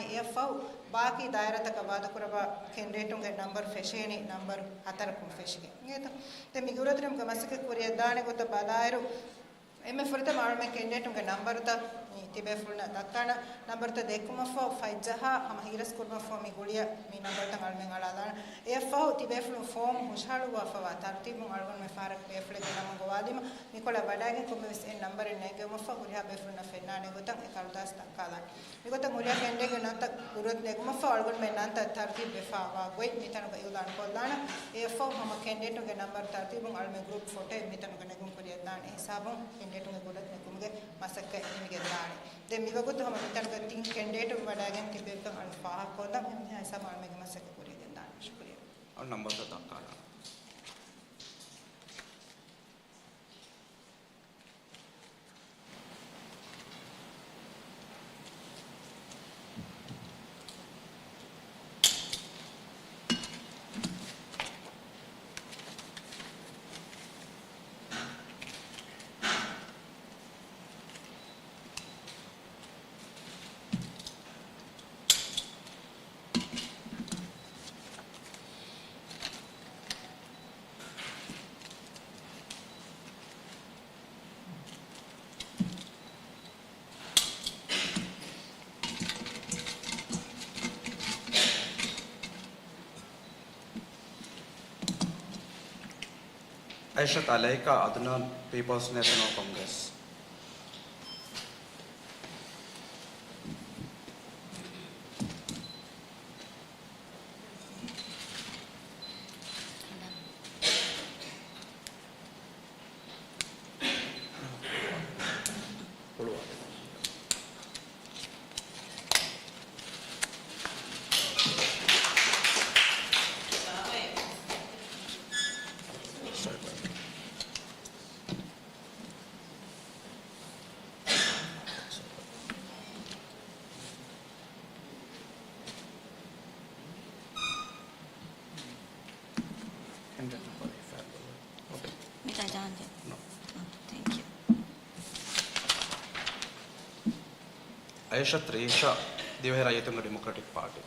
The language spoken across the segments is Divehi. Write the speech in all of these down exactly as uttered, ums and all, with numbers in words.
އެއަށްފަހު ބާކީ ދާއިރާތަކަށް ވާދަކުރައްވާ ކެންޑިޑޭޓުންގެ ނަންބަރު ފެށޭނީ ނަންބަރު ހަތަރަކުން ފެށިގެން. އިނގޭތަ؟ ދެން މި ގުރަތްދިނުމުގެ މަސައްކަތް ކުރިއަށް ދާނެ ގޮތަށް ބަލާއިރު، އެންމެ ފުރަތަމަ އަޅުމެން ކެންޑިޑޭޓުންގެ ނަންބަރުތައް މި ތިބޭފުޅުންނަށް ދައްކާނަން. ނަންބަރުތައް ދެއްކުމަށްފަހު ފަތްޖަހާ ހަމަ ހީރަސް ކުރުމަށްފަހު މި ގުޅިއަށް މި ނަންބަރުތައް އަޅުމެން އަޅާލާނަން. އެއަށްފަހު ތިބޭފުޅުން ފޯމު ހުށަހަޅުއްވާފައިވާ ތަރުތީބުން އަޅުގަނޑުމެން ފަހަރަކު ބޭފުޅެއްގެ ނަމުން ގޮވާލީމަ، މިކޮޅަށް ވަޑައިގެން ކޮންމެވެސް އެއް ނަންބަރެއް ނޭނގެވުމަށްފަހު ހުރިހާ ބޭފުޅުންނަށް ފެންނާނެ ގޮތަށް އެ ކަރުދާސް ދައްކާލާނެ. މިގޮތަށް ހުރިހާ ކެންޑިޑޭޓުންގެ ނަންތައް ގުރުއަތު ނެގުމަށްފަހު އަޅުގަނޑުމެން ނަންތައް ތަރުތީބުވެފައިވާ ގޮތް މިތަނުގަ އިއުލާން ކޮށްލާނަން. އެއަށްފަހު ހަމަ ކެންޑިޑޭޓުންގެ ނަންބަރު ތަރުތީބުން އަޅުމެން ގްރޫޕް ފޮޓޯއެއް މިތަނުގަ ނެގުން ކުރިއަށްދާނެ. އެ ހިސާބުން ކެންޑިޑޭޓުންގެ ގުރުއަތު ނެގުމުގެ މަސައްކަތް ހިމެގެންދާނެ. ދެން މިވަގުތު ހަމަ މިތަނުގަ ތިން ކެންޑިޑޭޓުން ވަޑައިގެން ތިބޭކަން އަޅު ފާހަގަކޮށްލަން. އެހެން ހިސާބުން އަޅުމެންގެ މަސައްކަތް ކުރިއަށްގެންދާނެ. ޝުކުރިއްޔާ. އަޅު ނަންބަރުތައް ދައްކާލާނަން. އައިޝަތު އަލައިކާ އަދުނާން، ޕީޕަލްސް ނޭޝަނަލް ކޮންގްރެސް. މިތާ ޖާން ޖެ. ނޯ. އާ، ތޭންކް ޔޫ. އައިޝަތު ރީޝާ، ދިވެހި ރައްޔިތުންގެ ޑިމޮކްރެޓިކް ޕާޓީ.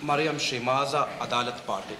މަރިޔަމް ޝިމާޒާ، އަދާލަތު ޕާޓީ.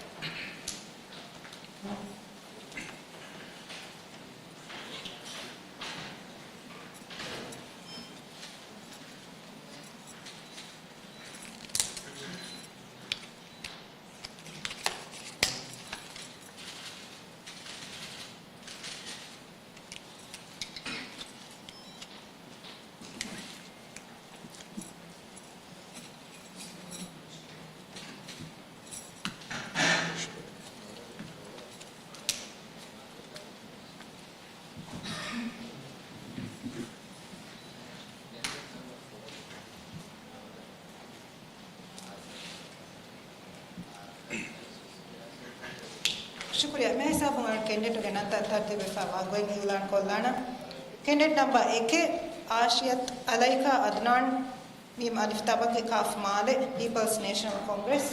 ޝުކުރިއްޔާ. މިހިސާބުން ކެންޑިޑޭޓުގެ ނަންތައް ތަރުތީބުވެފައިވާ ގޮތް އިއުލާން ކޮށްލާނަން. ކެންޑިޑޭޓް ނަމްބަރ އެކެއް، އާޝިޔަތު އަލައިކާ އަދްނާން، މީމް އަލިފް ތަބަކަށް ކާފް މާލެ، ޕީޕަލްސް ނޭޝަނަލް ކޮންގްރެސް.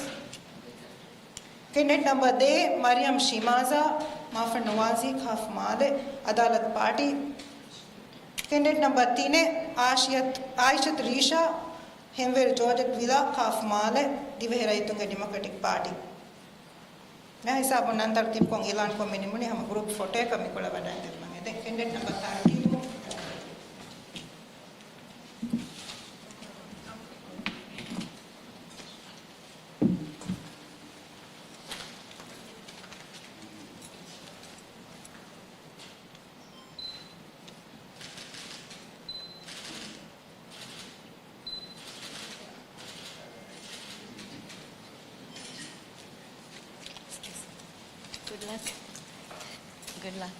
ކެންޑިޑޭޓް ނަމްބަރ ދޭއް، މަރިޔަމް ޝިމާޒާ، މާފަން ނުވާޒީ، ކާފް މާލެ، އަދާލަތު ޕާޓީ. ކެންޑިޑޭޓް ނަމްބަރ ތިނެއް، އާޝިޔަތު، އާއިޝަތު ރީޝާ، ހެންވޭރު ޖޯޖެޓް ވިލާ، ކާފް މާލެ، ދިވެހި ރައްޔިތުންގެ ޑިމޮކްރެޓިކް ޕާޓީ. މިހިސާބުން ނަން ތަރުތީބުކޮށް އިއުލާންކޮށް މި ނިމުނީ ހަމަ ގްރޫޕް ފޮޓޯއަކަށް މިކޮޅަށް ވަޑައިގެންދެއްވަން. އެދެން ކެންޑިޑޭޓް ނަމްބަރ ތަރުތީބު. Good luck. Good luck.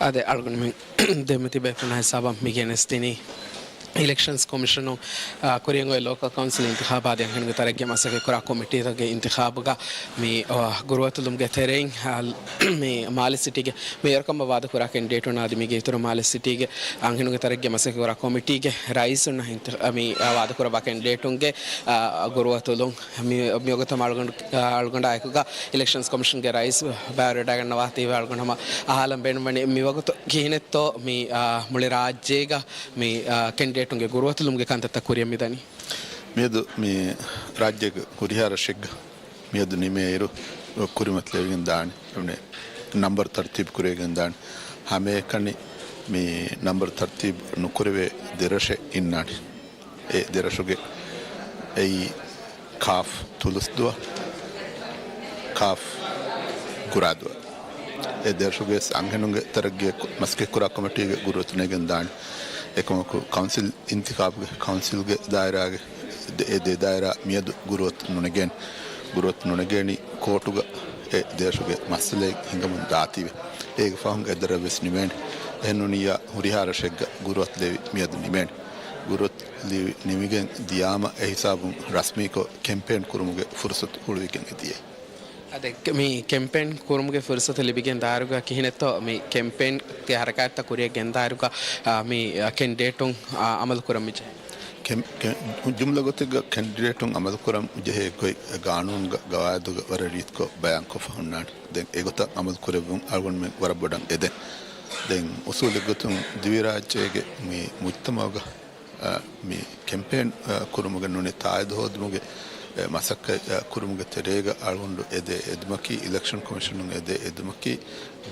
އަދި އަޅުގަނޑުމެން ދެމެތި ބޭފުޅުންނާ ހިސާބަށް މި ގެނެސްދިނީ އިލެކްޝަންސް ކޮމިޝަނުން، އާ، ކުރިއަށް އޮތް ލޯކަލް ކައުންސިލް އިންތިޚާބާ އަދި އަންހެނުންގެ ތަރައްގީ މަސައްކަތް ކުރާ ކޮމިޓީތަކުގެ އިންތިޚާބުގަ މި، އާ، ގުރުއަތުލުމުގެ ތެރެއިން، އާ، މި މާލެ ސިޓީގެ މި އެރަކަމަށް ވާދަކުރާ ކެންޑިޑޭޓުން އަދި މީގެ އިތުރު މާލެ ސިޓީގެ އަންހެނުންގެ ތަރައްގީ މަސައްކަތް ކުރާ ކޮމިޓީގެ ރައީސުންނަށް އިންތި-، މި، އާ، ވާދަކުރައްވާ ކެންޑިޑޭޓުންގެ، އާ، ގުރުއަތުލުން މި، މިވަގުތު ހަމަ އަޅުގަނޑު، އަޅުގަނޑާ އެކުގަ އިލެކްޝަންސް ކޮމިޝަންގެ ރައީސް ބައިވެރިވެވަޑައިގަންނަވާތީވެ އަޅުގަނޑު ހަމަ އަހާލަން ބޭނުންވަނީ މިވަގުތު ކިހިނެއްތޯ މި، އާ، މުޅި ރާއްޖޭގަ މި، އާ، ކެންޑިޑޭޓުންގެ ގުރުއަތުލުމުގެ ކަންތައްތައް ކުރިއަށް މިދަނީ. މިއަދު މި ރާއްޖޭގެ ހުރިހާ ރަށެއްގަ މިއަދު ނިމޭއިރު ކުރިމަތިލެވިގެން ދާނެ. ނަމްބަރު ތަރުތީބު ކުރެވިގެން ދާނެ. ހަމައެކަނި މި ނަމްބަރު ތަރުތީބު ނުކުރެވޭ ދެރަށެއް އިންނާނެ. އެ ދެރަށުގެ އެއީ ކާފް ތުލުސްދުވަ، ކާފް ގުރާދުވަ. އެ ދެރަށުގެ އަންހެނުންގެ ތަރައްގީ މަސައްކަތްކުރާ ކޮމިޓީގެ ގުރުއަތު ނެގެން ދާނެ. އެކަމަކު ކައުންސިލް އިންތިޚާބުގެ ކައުންސިލްގެ ދާއިރާގެ ދެ-، އެ ދެ ދާއިރާ މިއަދު ގުރުއަތު ނުނެގޭނެ. ގުރުއަތު ނުނެގޭނީ ކޯޓުގަ އެ ދެރަށުގެ މައްސަލައެއް ހިނގަމުން ދާތީވެ. އޭގެ ފަހުން އެ ދެރަށް ވެސް ނިމޭނެ. އެހެންނޫނިއްޔާ ހުރިހާ ރަށެއްގަ ގުރުއަތު ލެވި މިއަދު ނިމޭނެ. ގުރުއަތު ލި-، ނިމިގެން ދިޔާމަ އެ ހިސާބުން ރަސްމީކޮށް ކެމްޕޭން ކުރުމުގެ ފުރުސަތު ހުޅުވިގެން އެ ދިޔައީ. އަދެ، މި ކެމްޕޭން ކުރުމުގެ ފުރުސަތު ލިބިގެން ދާއިރުގަ ކިހިނެއްތޯ މި ކެމްޕޭންގެ ހަރަކާތްތައް ކުރިއަށް ގެންދާއިރުގަ، އާ، މި، އާ، ކެންޑިޑޭޓުން، އާ، އަމަލު ކުރަން މިޖެހޭ؟ ކެމް-، ކެ-، ޖުމްލަ ގޮތެއްގަ ކެންޑިޑޭޓުން އަމަލު ކުރަން ޖެހޭ ގޮތް ގާނޫނުގަ ގަވާއިދުގަ ވަރަށް ރީތިކޮށް ބަޔާންކޮށްފަ ހުންނާނެ. ދެން އެގޮތަށް އަމަލު ކުރެއްވުން އަޅުގަނޑުމެން ވަރަށް ބޮޑަށް އެދެން. ދެން އުސޫލެއްގޮތުން ދިވެހިރާއްޖޭގެ މި މުޖްތަމަޢުގަ އަ، މި ކެމްޕޭން، އަ، ކުރުމުގެ ނޫނީ ތާއީދު ހޯދުމުގެ، އެ، މަސައްކަތް، އަ، ކުރުމުގެ ތެރޭގަ އަޅުގަނޑު އެދޭ އެދުމަކީ، އިލެކްޝަން ކޮމިޝަނުން އެދޭ އެދުމަކީ،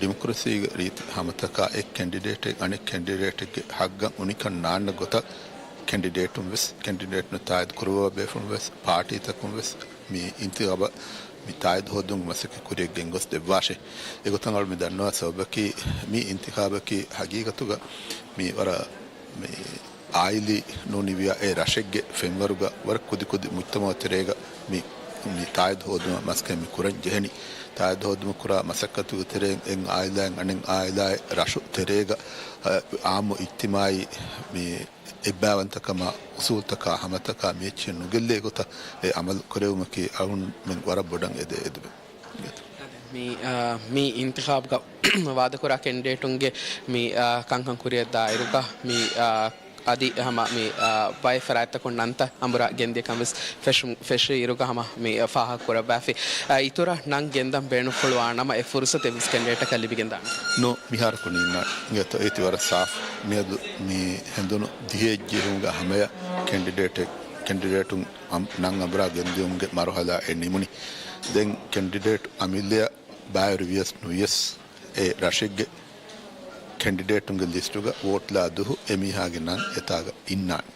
ޑިމޮކްރަސީގެ ރީތި ހަމަތަކާ އެއް ކެންޑިޑޭޓެއް އަނެއް ކެންޑިޑޭޓެއްގެ ހައްގަށް އުނިކަން ނާންނަ ގޮތަށް ކެންޑިޑޭޓުން ވެސް، ކެންޑިޑޭޓުން ތާއީދު ކުރުވާ ބޭފުޅުން ވެސް، ޕާޓީތަކުން ވެސް މި އިންތިޚާބަށް މި ތާއީދު ހޯދުމުގެ މަސައްކަތް ކުރިއަށް ގެންގޮސް ދެއްވާށޭ. އެގޮތަށް އަޅު މި ދަންނަވާ ސަބަބަކީ، މި އިންތިޚާބަކީ ހަގީގަތުގަ މި ވަރަށް މި އާއިލީ ނޫނިވިޔާ އެ ރަށެއްގެ ފެންވަރުގަ ވަރަށް ކުދިކުދި މުޖްތަމަޢު ތެރޭގަ މި، މި ތާއީދު ހޯދުމަށް މަސައްކަތް މި ކުރަން ޖެހެނީ. ތާއީދު ހޯދުމަށް ކުރާ މަސައްކަތުގެ ތެރެއިން އެއް އާއިލާއިން އަނެއް އާއިލާއެއް ރަށު ތެރޭގަ، އަ، އާއްމު އިޖްތިމާޢީ މި އެއްބައިވަންތަކަމާ އުސޫލުތަކާ ހަމަތަކާ މި އެއްޗެއް ނުގެއްލޭ ގޮތަށް އެ އަމަލު ކުރެވުމަކީ އަޅުގަނޑުމެން ވަރަށް ބޮޑަށް އެދޭ އެދުމެއް. މި، އާ، މި އިންތިޚާބުގަ ވާދަކުރާ ކެންޑިޑޭޓުންގެ މި، އާ، ކަންކަން ކުރިއަށް ދާއިރުގަ މި، އާ، އަދި ހަމަ މި، އާ، ބައެއް ފަރާތްތަކުން ނަންތައް އަނބުރާ ގެންދިޔަ ކަން ވެސް ފެށު-، ފެށި އިރުގަ ހަމަ މި، އާ، ފާހަގަ ކުރައްވާފި. އާ، އިތުރަށް ނަން ގެންދަން ބޭނުންފުޅުވާ ނަމަ އެ ފުރުސަތެއް ވެސް ކެންޑިޑޭޓަކަށް ލިބިގެން ދާނެ. ނޫ، މިހާރަކު ނީންނާނެ. އިނގޭތޯ އޭތި ވަރަށް ސާފު. މިއަދު މި ހެނދުނު ދިހައެއް ޖެހުމުގެ ހަމަޔަށް ކެންޑިޑޭޓެއް، ކެންޑިޑޭޓުން އަން-، ނަން އަނބުރާ ގެންދިއުމުގެ މަރުހަލާ އެ ނިމުނީ. ދެން ކެންޑިޑޭޓު އަމިއްލަޔަށް ބައިވެރިވިޔަސް ނުވިޔަސް އެ ރަށެއްގެ ކެންޑިޑޭޓުންގެ ލިސްޓުގަ ވޯޓްލާ ދުހު އެމީހާގެ ނަން އެތާގަ އިންނާނެ.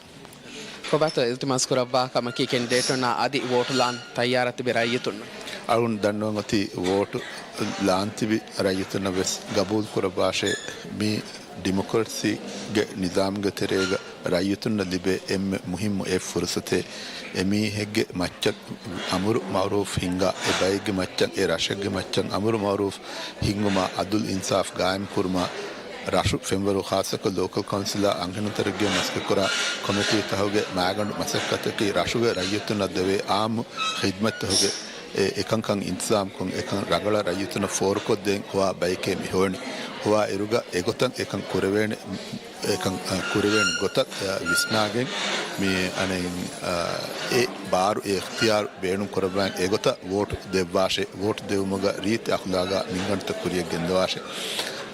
ކޮބާތޯ އިލްތިމާސް ކުރައްވާ ކަމަކީ ކެންޑިޑޭޓުންނާ އަދި ވޯޓު ލާން ތައްޔާރަށް ތިބި ރައްޔިތުންނަށް؟ އަޅުން ދަންނަވަން އޮތީ ވޯޓު ލާން ތިބި ރައްޔިތުންނަށް ވެސް ގަބޫލު ކުރައްވާށޭ، މި ޑިމޮކްރަސީގެ ނިޒާމްގެ ތެރޭގަ ރައްޔިތުންނަށް ލިބޭ އެންމެ މުހިއްމު އެއް ފުރުސަތެއް. އެމީހެއްގެ މައްޗަށް އަމުރު މައުރޫފް ހިންގާ، އެ ބައެއްގެ މައްޗަށް، އެ ރަށެއްގެ މައްޗަށް އަމުރު މައުރޫފް ހިންގުމާ، އަދުލް އިންސާފް ގާއިމް ކުރުމާ، ރަށު ފެންވަރު ޚާއްޞަކޮށް ލޯކަލް ކައުންސިލާ އަންހެނުން ތަރައްގީއަށް މަސައްކަތްކުރާ ކޮމިޓީ ތަހުގެ މާގަނޑު މަސައްކަތަކީ ރަށުގެ ރައްޔިތުންނަށް ދެވޭ އާއްމު ޚިދްމަތްތަކުގެ އެ އެކަންކަން އިންތިޒާމްކޮށް، އެކަން ރަނގަޅަށް ރައްޔިތުންނަށް ފޯރުކޮށްދޭން ހޮވާ ބަޔެކޭ މި ހޮވަނީ. ހޮވާ އިރުގަ އެގޮތަށް އެކަން ކުރެވޭނެ، އެކަން، އަ، ކުރެވޭނެ ގޮތަށް، އަ، ވިސްނާގެން މި އަނެއް، އަ، އެ ބާރު އެ އިޚްތިޔާރު ބޭނުން ކުރައްވާ އެގޮތަށް ވޯޓު ދެއްވާށޭ. ވޯޓު ދެވުމުގަ ރީތި އަޚްލާގާ މިންގަނޑުތައް ކުރިއަށް ގެންދަވާށޭ.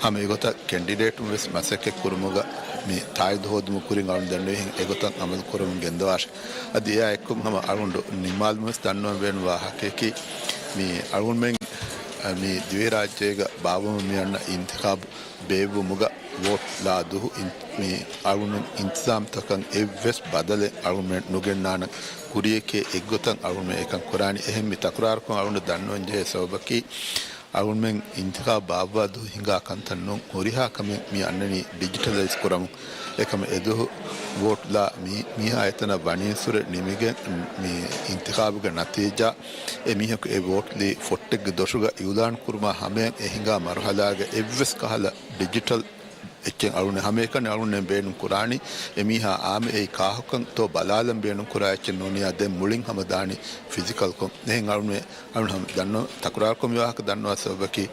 ހަމަ އެގޮތަށް ކެންޑިޑޭޓުން ވެސް މަސައްކަތް ކުރުމުގަ މި ތާއީދު ހޯދުމުގެ ކުރިން އަޅުން ދަންނަވިހެން އެގޮތަށް އަމަލު ކުރަމުން ގެންދަވާށޭ. އަދި އެއާ އެއްކޮށް ހަމަ އަޅުގަނޑު ނިންމާލުމަށް ވެސް ދަންނަވަން ބޭނުން ވާ ހައްޤަކީ މި އަޅުގަނޑުމެން މި ދިވެހިރާއްޖޭގަ ބާއްވަމުން މި އަންނަ އިންތިޚާބު ބޭއްވުމުގަ ވޯޓް ލާ ދުހު އިން-، މި އަޅުގަނޑުމެން އިންތިޒާމްތަކަށް އެއްވެސް ބަދަލެއް އަޅުގަނޑުމެން ނުގެންނާނަން. ކުރިއެކޭ އެއްގޮތަށް އަޅުގަނޑުމެން އެކަން ކުރާނީ. އެހެން މި ތަކުރާރުކޮށް އަޅުގަނޑު ދަންނަވަން ޖެހޭ ސަބަބަކީ، އަޅުގަނޑުމެން އިންތިޚާބު ބާއްވާ ދުހު ހިނގާ ކަންތައް ނޫން، ހުރިހާ ކަމެއް މި އަންނަނީ ޑިޖިޓަލައިޒް ކުރަމުން. އެކަމަށް އެދުހު ވޯޓް ލާ މީ-، މީހާ އެތަނަށް ވަނީއްސުރެ ނިމިގެން މި އިންތިޚާބުގެ ނަތީޖާ އެ މީހަކު އެ ވޯޓް ލީ ފޮއްޓެއްގެ ދޮށުގަ އިއުލާން ކުރުމާ ހަމަޔަށް އެ ހިނގާ މަރުހަލާގެ އެއްވެސް ކަހަލަ ޑިޖިޓަލް އެއްޗެއް އަޅުނެ ހަމައެކަނި އަޅުނެ ބޭނުން ކުރާނީ އެމީހާ އާމެ އެއީ ކާހަކަންތޯ ބަލާލަން ބޭނުން ކުރާ އެއްޗެއް ނޫނިޔާ ދެން މުޅިން ހަމަ ދާނީ ފިޒިކަލްކޮށް. އެހެން އަޅުނެ އަޅުން ހަމަ ދަންނަ ތަކުރާރުކޮށް މި ވާހަކަ ދަންނަވާ ސަބަބަކީ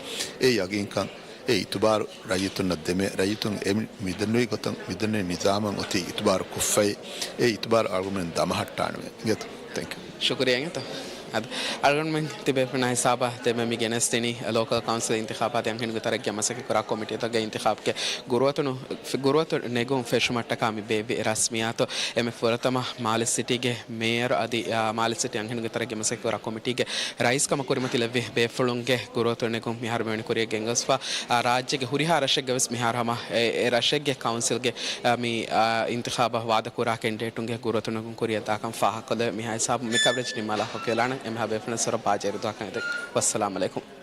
އެ ޔަގީންކަން އެ އިތުބާރު ރައްޔިތުންނަށް ދެމޭ. ރައްޔިތުން އެ މި-، މިދެންނެވި ގޮތަށް މިދެންނެވި ނިޒާމަށް އޮތީ އިތުބާރު ކޮށްފައި. އެ އިތުބާރު އަޅުގަނޑުމެން ދަމަހައްޓާނަމޭ. އިނގޭތޯ؟ ތެންކް ޔޫ. ޝުކުރިޔާ އިނގޭތޯ. އަދި އަޅުގަނޑުމެން ތިބޭފުޅުންނާ ހިސާބަށް ދެންމެ މި ގެނެސްދިނީ ލޯކަލް ކައުންސިލް އިންތިޚާބާތެއް އަންހެނުންގެ ތަރައްގީއަށް މަސައްކަތްކުރާ ކޮމިޓީތަކުގެ އިންތިޚާބުގެ ގުރުއަތުނު-، ގުރުއަތު ނެގުން ފެށުމަށްޓަކާ މި ބޭއްވި ރަސްމިއްޔާތު. އެންމެ ފުރަތަމަ މާލެ ސިޓީގެ މޭޔަރ އަދި، އާ، މާލެ ސިޓީ އަންހެނުންގެ ތަރައްގީއަށް މަސައްކަތްކުރާ ކޮމިޓީގެ ރައީސް ކަމަށް ކުރިމަތިލެއްވި ބޭފުޅުންގެ ގުރުއަތު ނެގުން މިހާރު މިވަނީ ކުރިއަށް ގެންގޮސްފަ، އާ، ރާއްޖޭގެ ހުރިހާ ރަށެއްގަވެސް މިހާރު ހަމަ އެ، އެ ރަށެއްގެ ކައުންސިލްގެ، އާ، މި، އާ، އިންތިޚާބަށް ވާދަކުރާ ކެންޑިޑޭޓުންގެ ގުރުއަތު ނެގުން ކުރިއަށް ދާކަން ފާހަގަކޮށްލެވޭ. މިހާ ހިސާބުން މި ކަވަރޭޖް ނިންމާލާ ފަކު އެލާނަން. އެންމެހާ ބޭފުޅުން ސޮރަ ބާޖޭރު ދުވަހަކަށް އެދެން. ވައްސަލާމް އަލައިކުމް.